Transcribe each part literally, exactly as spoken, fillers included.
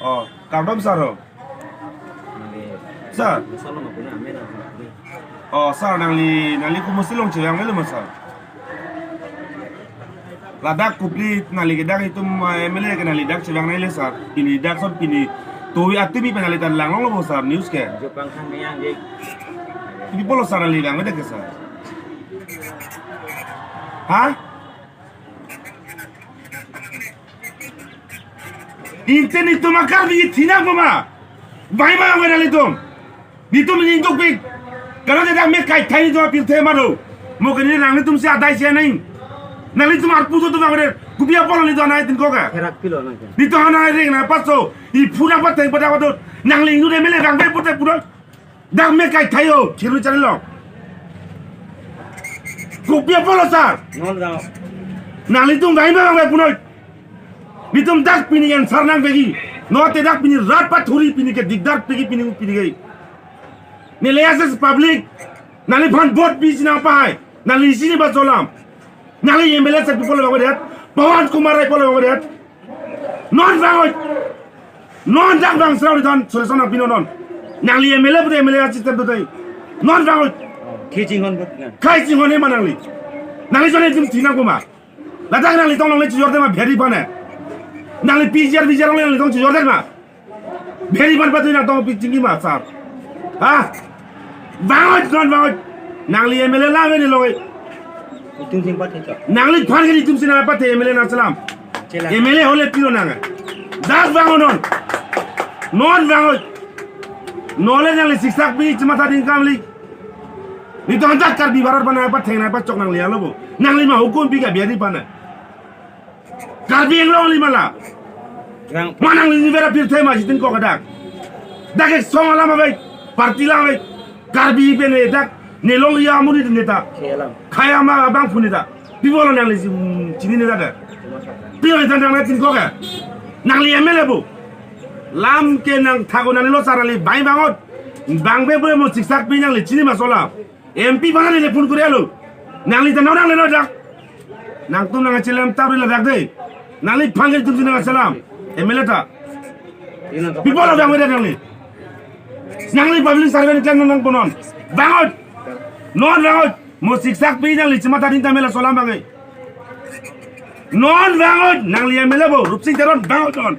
Oh, kardom sir ho. Sir. Oh, sir, nangli, nangli komatsi along chevang avelo ma sir? Ladak kopili nangli ke dak itum, ah, M L A ke nangli dak chevang nangji le sir. Pini dak son pini tovi atimi pen nangli ta langlonglo bo sir news ke. Pini pulo sir nangli vang dak ke sir. Ha? Inte netum a-Karbi thinang ma? Vangve ma nanglitum? Netum ningdukpik. Karena tidak me kai thai netum apirthe ma do. Mo ke ne nanglitumsi adai si nang. Nanglitum arpu do tum vangve. Kopi apot netum anai tin ko ka. Herak pilo nang. Netum anai reng na paso. Iphu nangpatheng pada pada. Nangli nu M L A vangve pute pura. Dak me kai thai ho, chiru chari long. Kopi apotlo sir? Non dao. Nanglitum vangve ma vangve punoi. Netum dak pini answer nangvekji. Non te dak pini rat pathuri pini ke dikdar pekji pini pini ke. Neli as a public. Nangliphan vote pisi nangpahai. Nangli chini ba cholam. Nangli M L A sir pi pulo vangve det. Pawan Kumar Rai pulo vangve det. Non vangoi. Non dak vang srau di ton solution nangpinon non. Nangli M L A pute M L A assistant pute. Non vangoi. Khei chinghon pute. Khei chinghon he ma nangli. Nangli jone jim thinang ko ma. Ladak nangli tong longle chijor det ma bihari aphan he. Nangli P G R V G R longle nangli tong chijor det ma. Bihari aphan patui nangtong pi chingki ma sir. Ha? Vangoi non vangoi. Nangli M L A la veni longe. Itum sing pathe chok. Nangliphan ke netum sing nangpathe M L A nangchelam. Chela. M L A hole pilo nang. Dak vangoi non. Non vangoi. Non le nangli siksak pi chematha ding kamli. Netum dak Karbi barat aphan nangpatheng nangpachok nangli alo bo. Nangli ma hukum pi ka bihari aphan. Karbi Anglong li ma la. Rang. Ma nangli ni vera pirthe ma chitin ko kadak. Dak ek song alam avek, party alam avek. Karbi pen ne dak, ne long iya amonit neta. Khei alam. Khei ama abang phu neta. Pi pulo nangli si, mm, chini neta dak. Pi pulo neta nangli tin ko ka. Nangli M L A bo. Lam ke nangthak-o nanglilo sir nangli vang vangoi. Vangve bo mo siksak pi nangli chini ma cholam. M P aphan neli phone kori alo. Nangli ta nang nanglelo dak. Nangtum nangchelam ta ri ladak de. Nangliphan ke netum si nangchelam. M L A ta. Pi pulo vangve det nangli. Nangli public servant klem nang punon. Vangoi. Non vangoi. Mo siksak pi nangli chematha ding ta M L A cholam vangoi. Non vangoi, nangli M L A bo, Rupsing Teron vangoi non.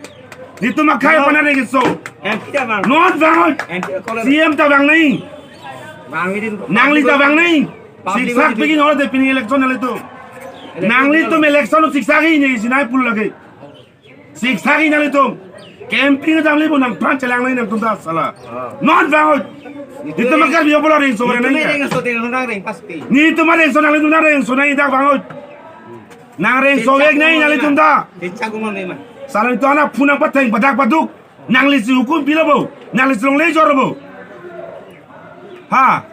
Netum akhei aphan areng keso. M P ta vang. Non vangoi. M P ta kolor. C M ta vang nang. Vang idin. Nangli ta vang nang. Public siksak idin. Pegin holo de pini election nanglitum. Election nanglitum election lo siksak nang si nai pulo lagi. Siksak nang nanglitum. Campaign damle bo nangphan chelang nang nangtum ta sala. Ah. Non vangoi. Netum a-Karbi apotlo rengso nang. Netum rengso te nang reng pasti. Netum rengso nanglitum rengso nang dak vangoi. Nang rengso vek nang nanglitum ta. Techa kumang ne ma. Sala netum ana phun nangpatheng padak paduk. Nanglisi hukum pilo bo. Nanglisi longle jor bo. Ha.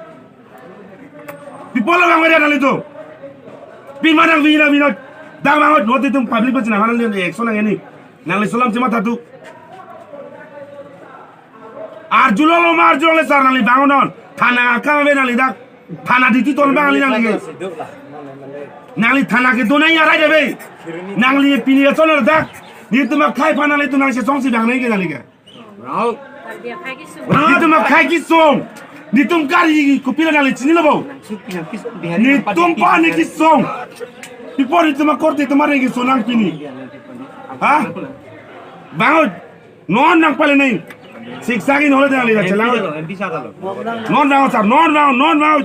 Pi pulo vangve det nanglitum. Pi ma nangvi nangvi non. Dak vangoi non netum public pachinang nangli action nang ini. Nangli cholam chematha tu. Arjulonglo ma arjulongle sir nangli vangoi non. Thana akam ave nangli dak. Thana duty ton bang nangli nangli ke. Nangli thana kedo nang arai ave. Nangli pini ason dak. Netum akhei aphan nanglitum nangchesongsi vang nang ke nangli ke. Netum akhei kesung. Netum Karbi kopilo nangli chinilo bo. Netum aphan ne kesung. Pi pulo netum akorte atum areng keso nang pini. Ha? Vangoi. Non nangpale nang. Siksak nang holo nangli ta chelang. M P sir alo. Non vangoi sir, non vangoi, non vangoi.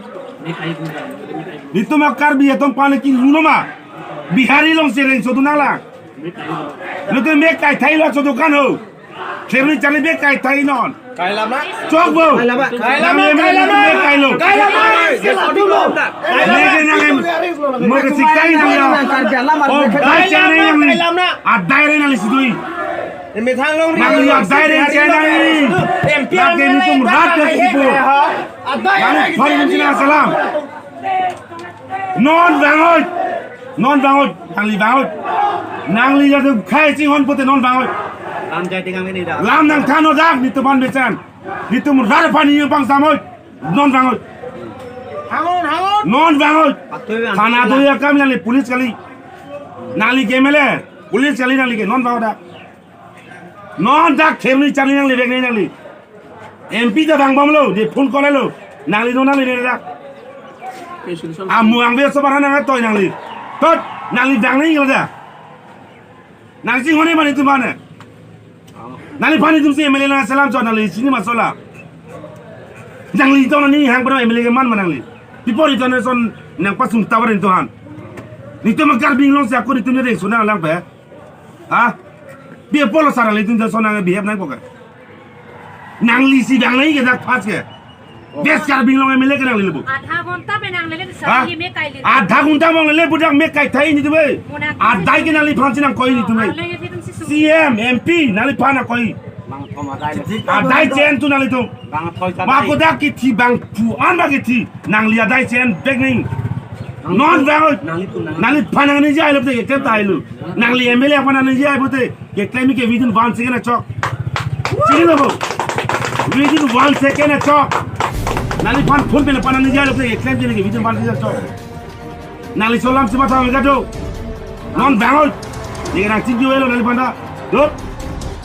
Netum a-Karbi atum aphan ke lulo ma. Bihari alongsi rengso dun nang la. Netum me kai thai lo so dukan ho. Kherui charli me kai thai non. Kai lam na? Chok bo. Kai lam na? Kai lam na? Nangli me kai lam na? Me kai lo. Kai lam na? Kai lam na? Neke nang em. Mo ke siksak nang ya. Kai lam na? Oh, kai channel yang. Kai lam na? Adai re nangli sidui. Methang long ri. Nangli adai re channel ni. M P lake netum rat ke sipo. Adai. Nangli phari netum chinang salam. Non vangoi. Non vangoi. Nangli vangoi. Nangli ya tu khai chinghon pute non vangoi. Lam jai tingam ini dah. Lam nangthan non dak netum aphan besen. Netum rat aphan ni pangsamoi. Non vangoi. Hangon, hangon. Non vangoi. Patoi bang. Thana do ya kam nangli police kali. Nangli ke M L A. Police kali nangli ke non vangoi dak. Non dak themni chani nangli vek nangli. M P ta bang bomlo, de phone call lo. Nangli non nangli ne dak. Amu angve so barha nang toi nangli. Tot, nangli bang nangli da. Nang si hone mani tu mane. Nangli pani tum si M L A nang salam cho nangli sini masola. Nangli to nani hang pernah M L A ke man ma nangli. Bipor itu nang son nang pasung tawar itu han. Nitum Karbi Anglong si ako nitum ne reng sunang lang pe. Ha? Bi apolo sara le tun jaso nang behave nang poka. Nangli si dang nai ke dak pas ke. West Karbi Anglong M L A ke nangli lebu. Adha ghonta pe nang lele Ha? Sari me kai le. Adha ghonta mong lele budak me kai thai nitum e. Adai ke nangliphan si nang koi nitum e. Arlo ye fitum si su. C M, M P, nangliphan nang koi. Adai chen tu nanglitum. Bang thoi sa. Ba kodak kithi bang pu an ba kithi. Nangli adai chen bek ning. Non bang oi. Nangliphan nang niji ai lo te ke tai lo. Nangli M L A aphan nang niji ai bo te. Ke klem ke within one second achok. Chini lo bo. Within one second achok. Nangliphan phone pe le pan nang niji ai lo te ke klem ke within one second achok. Nangli solam si matha mega do. Non bang oi. Ni nang chingki lo nangliphan ta. Dot.